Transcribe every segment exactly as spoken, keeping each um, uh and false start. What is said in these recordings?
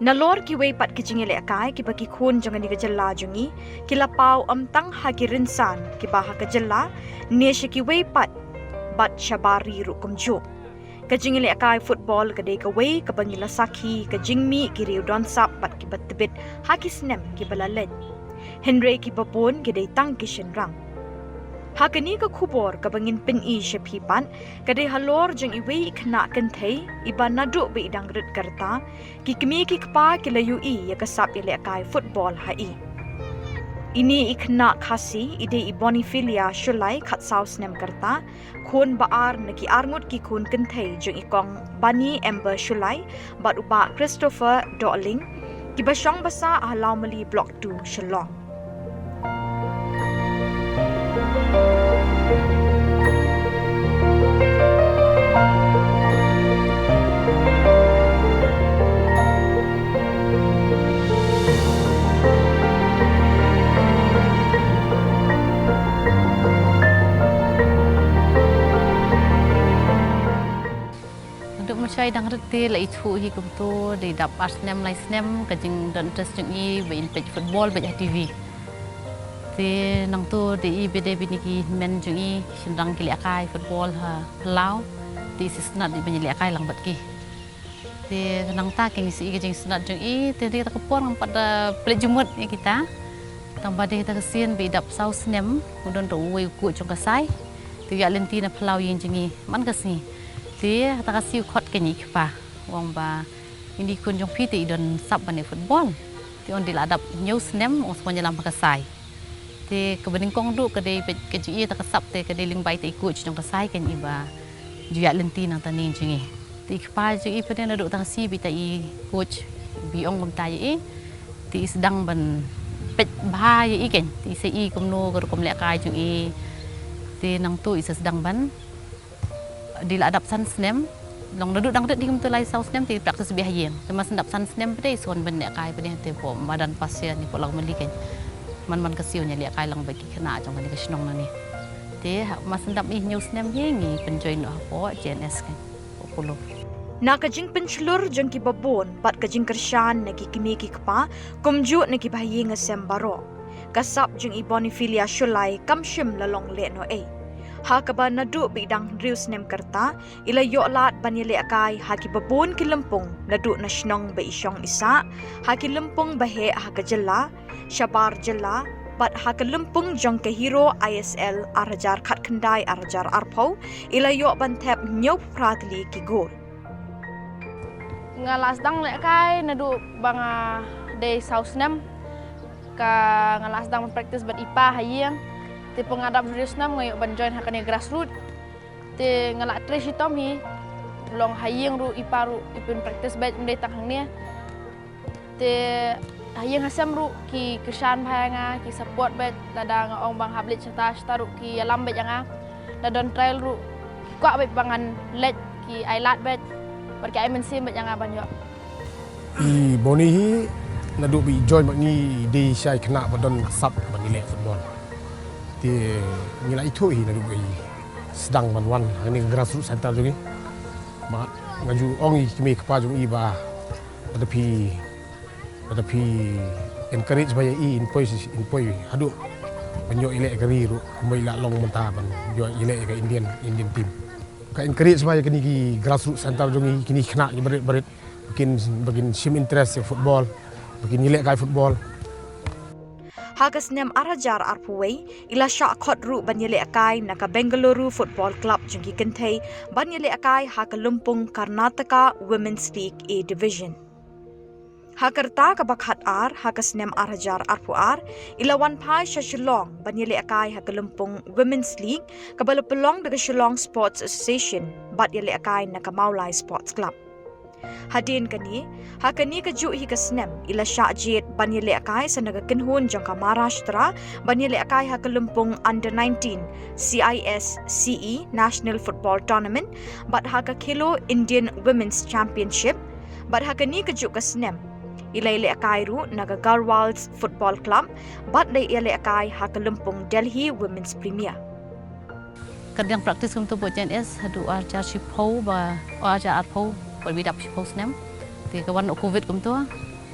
Nalor kiwei pat ki jingïalehkai kiba ki khun jong kane ka jylla jong ngi ki la paw ym tang ha ki rynsan kiba ha ka jylla ne sha kiwei pat, bad shabar ri ruh kumjuh. Ka jingïalehkai football ka dei kawei kaba ngi la sakhi ka jingmih ki riew don sap bad kiba tbit ha ki snem kiba la leit. Hynrei kiba bun ki dei tang ki shynrang. Ha kane ka khubor kaba ngin pyni sha phi pat, ka dei halor jong iwei i khynnah kynthei iba naduh ba i dang rit ka rta, ki kmie ki kpa ki la ïohi ïa ka sap ïalehkai football ha i. Ine i khynnah Khasi i dei i Boniphilia Shullai, khatsaw snem ka rta, khun ba ar na ki arngut ki khun kynthei jong i kong Bani Amber Shullai bad u bah Christopher Dohling, kiba shong basa ha Lawmali Block two, Shillong. Naduh mynshwa i dang rit te la ithuh hi kumto, dei dap ar snem lai snem ka jingdon interest jong i ba in peit football beit ha T V. Te nangto dei i ba dei bad kine ki hynmen jong i, ki shynrang ki lehkai football ha Palau. Te i sngewsynei dei ban ïalehkai lang bad ki. Te nangta kein i sngew i ka jingsngewsynei jong i, te dei kata ka por ngam pat da pynleit jingmut ïa kita. Tang ba dei kata ka sien ba i dap saw snem u don ruh uwei u coach jong ka Sai. Te u ïaid lynti na phyllaw ïing jong i man ka sngi. Te kata ka sngi u khot kein ïa i kpa, u ong ba ine i khun jong phi te i don sap ban ïaleh football. Te u ong dei la dap hynñiew snem u sngewbha ïalam ha ka Sai. Te kaba nyngkong ruh ka dei peit ka jingïaleh kata ka sap te ka dei lyngba ita i coach jong ka Sai kein iba ju ïaid lynti nangta na ïing jong i. Te i kpa jong i pat naduh kata ka sngi ba ita i coach ba i ong kumta ïa i, te i sdang ban peit bha ïa i kein, te i sa i kumno ka rukom lehkai jong i. Te nangto i sa sdang ban, dei la dap san snem, long naduh dang rit hi kumto lai saw snem te i practice beit ha ïing. Te mar shu dap san snem pat i sa wan ban lehkai pat te hapoh madan Pasir ne hapoh Lawmali kein. Man man ka sngi u ïalehkai lang bad ki khynnah jong kane ka shnong nangne. Te ha, mar shu dap i hynñiew snem hi ngi pynjoin noh hapoh J N S kein, hapoh Polo. Na ka jingpynshlur jong kiba bun bad ka jingkyrshan na ki kmie ki kpa kumjuh na ki bahaïing hasem baroh, ka sap jong i Boniphilia Shullai kam shym la long lehnohei. Ha kaba naduh ba i dang hynriew snem ka rta, i la ïoh lad ban ïalehkai ha kiba bun ki lympung naduh na shnong ba i shong i sah, ha ki lympung ba heh ha ka jylla, shabar jylla, bad ha ka lympung jong ka Hero I S L ar hajar khatkhyndai ar hajar arphew, i la ïoh ban thep hynñiewphew phra tylli ki gol. Nga la sdang lehkai naduh ba nga dei saw snem. Ka nga la sdang ban practice bad i pa ha ïing. Te pynban nga dap hynriew snem nga ïoh ban join ha kane grassroot. Te nga la trei shitom hi. Long ha ïing ruh i pa ruh i pynpractice bad ym dei tang hangne. Te ha ïing hasem ruh ki kyrshan bha ïa nga, ki support bad, lada nga ong ba nga hap leit shata shata ruh ki ïalam bad ïa nga. Lada don trial ruh ki kwah bad ba ngan leit, ki ai lad bad, bad ki ai mynsiem bad ïa nga ban ïoh. I Boni hi naduh ba i join bad ngi i dei shisha i khynnah ba don sap ban ïaleh football. Te ngi la ithuh hi naduh ba i sdang ban wan hangne grassroots center jong ngi. Ba nga ju ong i kmie kpa jong i ba lada phi, lada phi encourage bha ïa i, in poi, in poi haduh ban ïoh ïaleh ka ri ruh, kumba i la long mynta ban ïoh ïaleh ka Indian, Indian team. Ka encourage bha ïa kine ki grassroots center jong i, kine ki khynnah kiba rit barit, ba kin, ba kin shim interest ïa football, ba kin ïalehkai football. Ha ka snem ar hajar arphew wei, i la shah khot ruh ban ïalehkai na ka Bengaluru Football Club jong ki kynthei ban ïalehkai ha ka lympung Karnataka Women's League A Division. Ha ka rta kaba khatar ha ka snem ar hajar arphew ar, i la wan phai sha Shillong ban ïalehkai ha ka lympung Women's League kaba la pynlong da ka Shillong Sports Association bad ïalehkai na ka Mawlai Sports Club. Hadien kane, ha kane kajuh hi ka snem, i la shah jied ban ïalehkai sa na ka kynhun jong ka Maharashtra ban ïalehkai ha ka lympung under nineteen C I S C E National Football Tournament bad ha ka Khelo Indian Women's Championship. Bad ha kane kajuh ka snem, i la ïalehkai ruh na ka Garhwals Football Club bad la ïalehkai ha ka lympung Delhi Women's Premier. Ka dang practice kumto hapoh J N S haduh ar hajar shiphew ba, ar hajar arphew, ba i dap shiphew snem. Te ka wan u Covid kumto.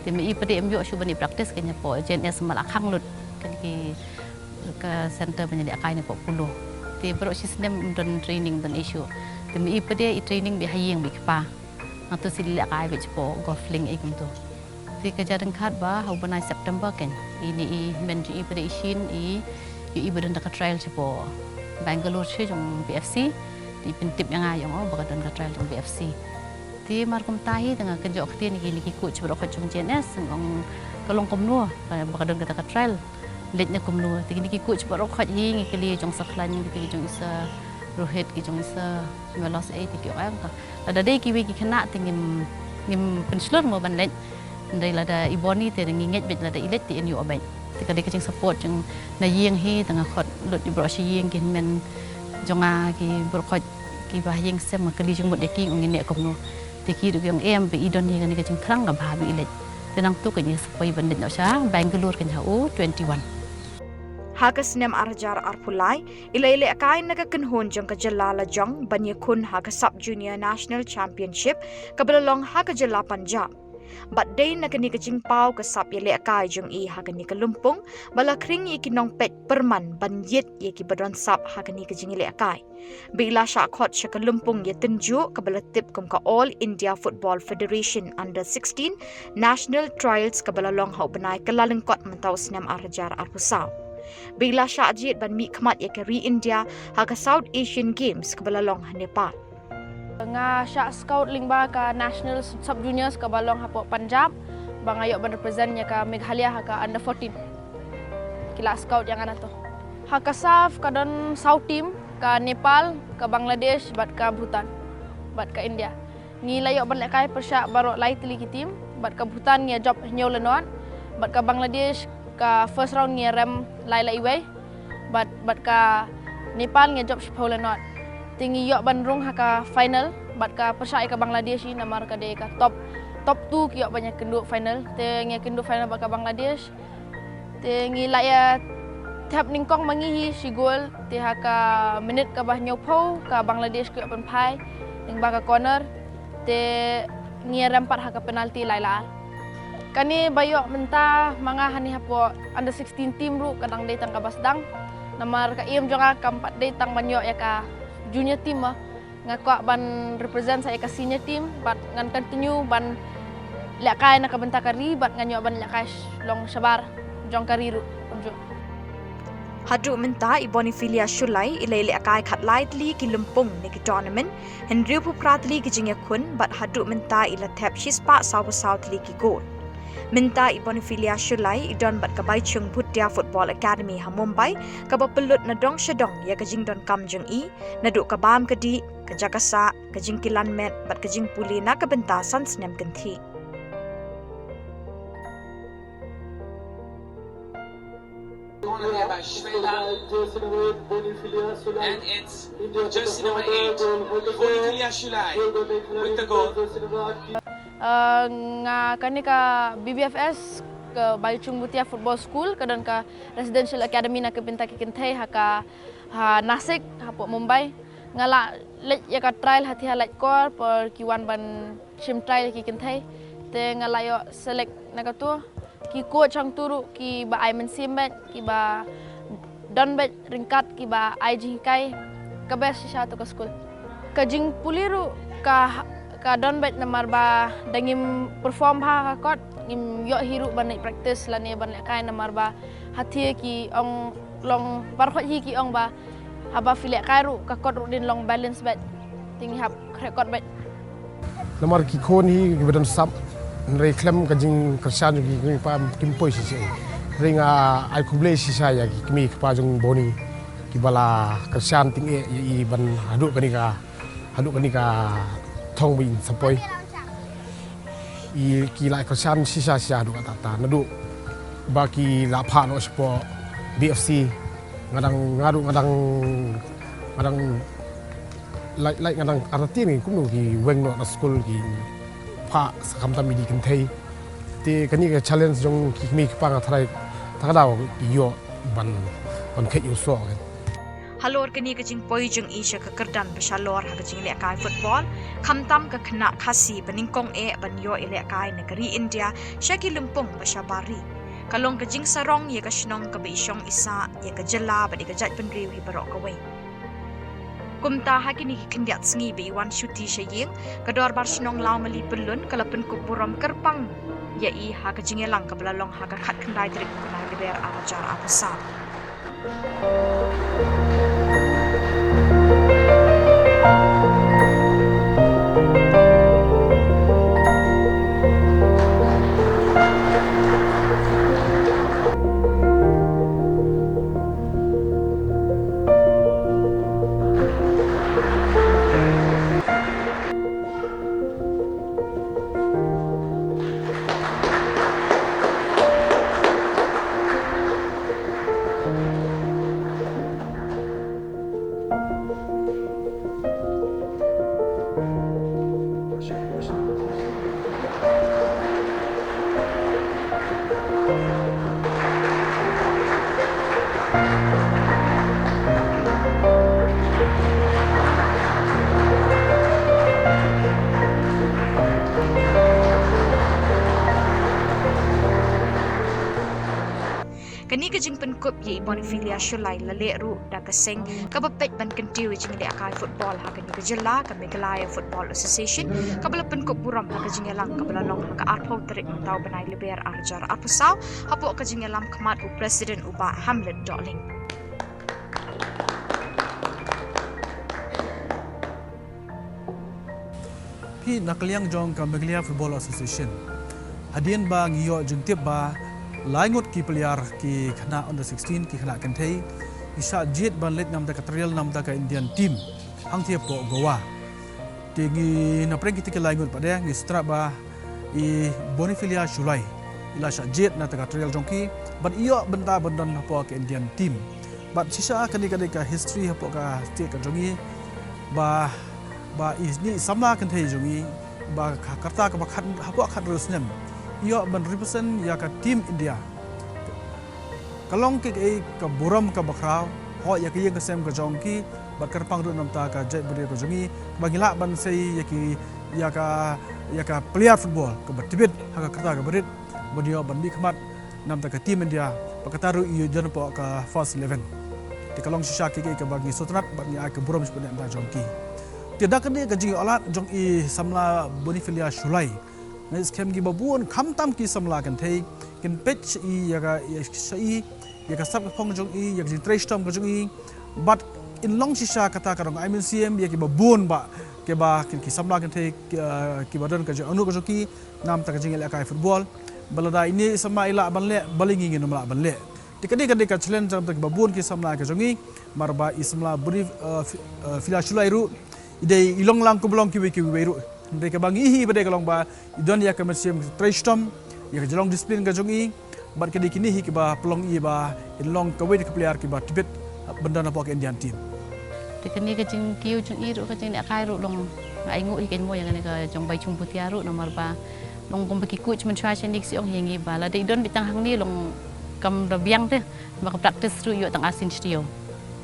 Te ma i pat de em ïoh shuh ban i practice kane hapoh J N S Mala Khanglut, kane ka center ban ïalehkai napoh Polo. Te baroh shi snem em don training, em don issue. Te ma i pat de i training beit ha ïing beit ki pa. Nga tu shi lehkai beit shapoh golf link ei kumtu. Te ka jia ryngkat ba ha u bnai September kane, ine i hynmen jong i pat de i Shin i ïoh i ba don da ka trial shapoh Bangalore sha jong B F C. Te i pyntip ïa nga ïa ong o ba ka don ka trial jong B F C. Te mar kumta hi te nga kynjoh ktien ïa kine ki coach baroh khoit jong J N S, nga ong ka long kumno ba ka don kata ka trial, leit na kumno. Te kine ki coach baroh khoit hi ngi kylli jong sa Khlaiñ, ngi kylli jong i sa Rohit, ki jong i sa Melos ei, te ki ong ka lada dei kiwei ki khynnah te ngim, ngim pynshlur mo ban leit. Hynrei lada i Boni te ngi ngeit beit lada i leit te in ïoh beit. Te ka dei ka jingsupport jong na ïing hi, te nga khot lut ïa baroh shi ïing ki hynmen jong nga ki baroh khoit kiba ha ïing sem nga kylli jingmut ïa ki ong ngin ïa kumno. Te ki ruh ki ong em ba i don hi kane ka jingthrang kaba bha ba i leit. Te nangtu ka jingsupport ban leit noh sha Bangalore kane ha u twenty one. Ha ka snem ar hajar arphew lai, i la ïalehkai na ka kynhun jong ka jylla la jong ban ïakhun ha ka Sub Junior National Championship kaba la long ha ka jylla Punjab. Bad dei na kane ka jingpaw ka sap ïalehkai jong i ha kane ka lympung ba la khring ïa ki nongpeit pyrman ban ïit ïa kiba don sap ha kane ka jingïalehkai. Ba i la shah khot sha ka lympung ïatynjuh kaba la tip kum ka All India Football Federation Under sixteen National Trials kaba la long ha u bnai Kyllalyngkot mynta u snem ar hajar arphew saw. Ba i la shah jied ban mihkhmat ïa ka ri India ha ka South Asian Games kaba la long ha Nepal. Nga shah scout lyngba ka National Sub Juniors kaba long hapoh Punjab ba nga ïoh ban represent ïa ka Meghalaya ha ka under fourteen. Ki la scout ïa nga na to. Ha ka saf ka don saw team, ka Nepal, ka Bangladesh bad ka Bhutan bad ka India. Ngi la ïoh ban lehkai pyrshah baroh lai tylli ki team, bad ka Bhutan ngi ïa jop hynñiew la nod, bad ka Bangladesh ka first round ngi ïa rem lai la iwei, bad, bad ka Nepal ngi ïa jop shiphew la nod. Te ngi ïoh ban rung ha ka final bad ka pyrshah ïa ka Bangladesh hi namar ka dei ka top, top two ki ïoh ban ïa kynduh final. Te ngi ïa kynduh final bad ka Bangladesh. Te ngi la ïa thep nyngkong ma ngi hi shi goal, te ha ka minit kaba hynñiewphew ka Bangladesh ki ïoh pynphai lyngba ka corner, te ngi ïa rem pat ha ka penalty lai la ar. Kane ba ïoh mynta ma nga hangne hapoh under sixteen team ruh ka dang dei tang kaba sdang, namar ka aim jong nga kam pat dei tang ban ïoh ïa ka junior team ma. Nga kwah ban represent sa ïa ka senior team, bad ngan continue ban lehkai na ka bynta ka ri, bad ngan ïoh ban lehkai sh-, long shabar jong ka ri ruh kumjuh. Haduh mynta i Boniphilia Shullai i la ïalehkai khatlai tylli ki lympung ne ki tournament, hynriewphew phra tylli ki jingïakhun, bad haduh mynta i la thep shispah sawphew saw tylli ki goal. Mynta i Boniphilia Shullai i don bad ka Baichung Bhutia Football Academy ha Mumbai, kaba pynlut na dong sha dong ïa ka jingdonkam jong i, naduh ka bam ka dih, ka jaka sah, ka jingkilan met bad ka jingpule na ka bynta san snem kynthih. Corner here by Shweta. And it's jersey number eight, Boniphilia Shullai, with the goal. Uh, nga kane ka B B F S, ka Baichung Bhutia Football School, ka don ka residential academy na ka bynta ki kynthei ha ka, ha Nasik, hapoh Mumbai. Nga la leit ïa ka trial ha Thiha Laitkor por ki wan ban shim trial ki kynthei. Te nga la ïoh select na katu. Ki coach hangtu ruh kiba ai mynsiem bad kiba don bad ryngkat kiba ai jinghikai ka best shisha tu ka skul. Ka jingpule ruh ka, ka don bad namar ba da ngim perform bha ha ka court, ngim ïoh hi ruh ban leit practice lane ban lehkai namar ba ha Thiha ki ong long baroh hi ki ong ba haba phi lehkai ruh ka court ruh dei long balance bad. Te ngi hap khreh court bad. Namar ki khun hi kiba don sap, hynrei khlem ka jingkyrshan jong ki kmie ki kpa kim poi shisha. Hynrei nga ai khublei shisha ïa ki kmie ki kpa jong Boni kiba la kyrshan tyngeh ïa i ban haduh kane ka, haduh kane ka thong ba in sa poi. I ki la kyrshan shisha shisha haduh katta katta, naduh ba ki la phah noh shapoh B F C. Nga dang, nga ruh nga dang, nga dang, like, like, nga dang artatien kumno ki weng noh na skul ki phah sa khamtam ïa ki kynthei. Te kane ka challenge jong ki kmie ki kpa nga tharai ta ka daw ki ïoh ban, ban kheit ïa u soh. Halor kane ka jingpoi jong i sha ka kyrdan ba shalor ha ka jinglehkai football, khamtam ka khynnah Khasi ba nyngkong eh ban ïoh ïalehkai na ka ri India sha ki lympung ba shabar ri. Ka long ka jingsarong ïa ka shnong kaba i shong i sah, ïa ka jylla bad ïa ka jaitbynriew hi baroh kawei. Kumta ha kine ki khyndiat sngi ba i wan shuti sha ïing, ka Dorbar Shnong Lawmali Pyllun ka la pynkup burom kyrpang ïa i ha ka jingïalang kaba la long ha ka khatkhyndai tarik u bnai Lber arhajar arphew saw. Kane ka jingpynkup ïa i Bonifilia Shullai la leh ruh da ka seng kaba peit ban kyntiew ïa jinglehkai football ha kane ka jylla, ka Meghalaya Football Association, kaba la pynkup burom ha ka jingïalang kaba la long ha ka arphew tarik mynta u bnai Lber arhajar arphew saw, hapoh ka jingïalam khmat u President u Bah Hamlet Dohling. Phi, na ka liang jong ka Meghalaya Football Association, hadien ba ngi ïoh jingtip ba lai ngut ki player ki khynnah under sixteen, ki khynnah kynthei, ki shah jied ban leit na bynta ka trial na bynta ka Indian team hangtei hapoh Goa. Te ngi, na pdeng kita ki lai ngut pat de ngi sngewthuh ba i Bonifilia Shullai i la shah jied na bynta ka trial jong ki bad i ïoh bynta ban don hapoh ka Indian team. Bad shisha kane ka dei ka history hapoh ka state ka jong ngi, ba, ba i, i samla kynthei jong ngi, ba ka kyrta kaba khat, hapoh khathynriew snem i ïoh ban represent ïa ka team India. Ka long kaei ka burom kaba khraw, hooid ïa ka ïing ka sem ka jong ki, bad kyrpang ruh na bynta ka jaitbynriew ka jong ngi, ba ngi lah ban sei ïa ki, ïa ka, ïa ka player football kaba tbit ha ka kyrta kaba rit, ban ïoh ban mihkhmat na bynta ka team India, bad kata ruh i don hapoh ka first eleven. Te ka long shisha kaei kaba ngi sngewtynnat bad ngi ai ka burom shaphang na bynta jong ki. Te da kane ka jingïoh lad jong i samla Bonifilia Shullai, nga ngeit skhem kiba bun khamtam ki samla kynthei kin peit sha i, ïa ka, ïa sha i, ïa ka sap ka phong jong i, ïa ka jingtrei shitom ka jong i. Bad in long shisha kata ka dang ai mynsiem ïa kiba bun ba, kiba ki, ki samla kynthei, ki, eh, kiba don ka jingangnud ka jong ki na bynta ka jingïalehkai football. Ba lada ine i samla i lah ban leh, balei ngi ngim lah ban leh? Te ka dei, ka dei ka challenge jong kiba bun ki samla ka jong ngi, namar ba i samla Boni, eh, Fi-, eh, Filia Shullai ruh i dei, i long lang kumba long kiwei kiwei ruh. Hynrei kaba ngi hi ba dei ka long ba i don ïa ka mynsiem trei shitom, ïa ka jinglong discipline ka jong i, bad ka dei kine hi kiba pynlong i ba in long kawei na ki player kiba tbit ban don hapoh ka Indian team. Te kane ka jingkiew jong i ruh, ka jinglehkai ruh long, nga ainguh hi kein mo ïa kane ka jong Baichung Bhutia ruh, namar ba long kumba ki coach mynshuwa shane ki shu ong hi ïa ngi ba lada i don beit tang hangne long kam da biang te, ba ka practice ruh ïoh tang arsien shi taïew.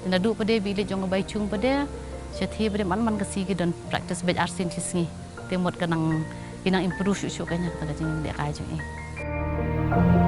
Te naduh pat de ba i leit jong ka Baichung pat de, shathie pat de man man ka sngi ki don practice beit arsien shi sngi. Te mut ka nang, i nang improve shuh shuh ka, ïa kata ka jinglehkai jong i.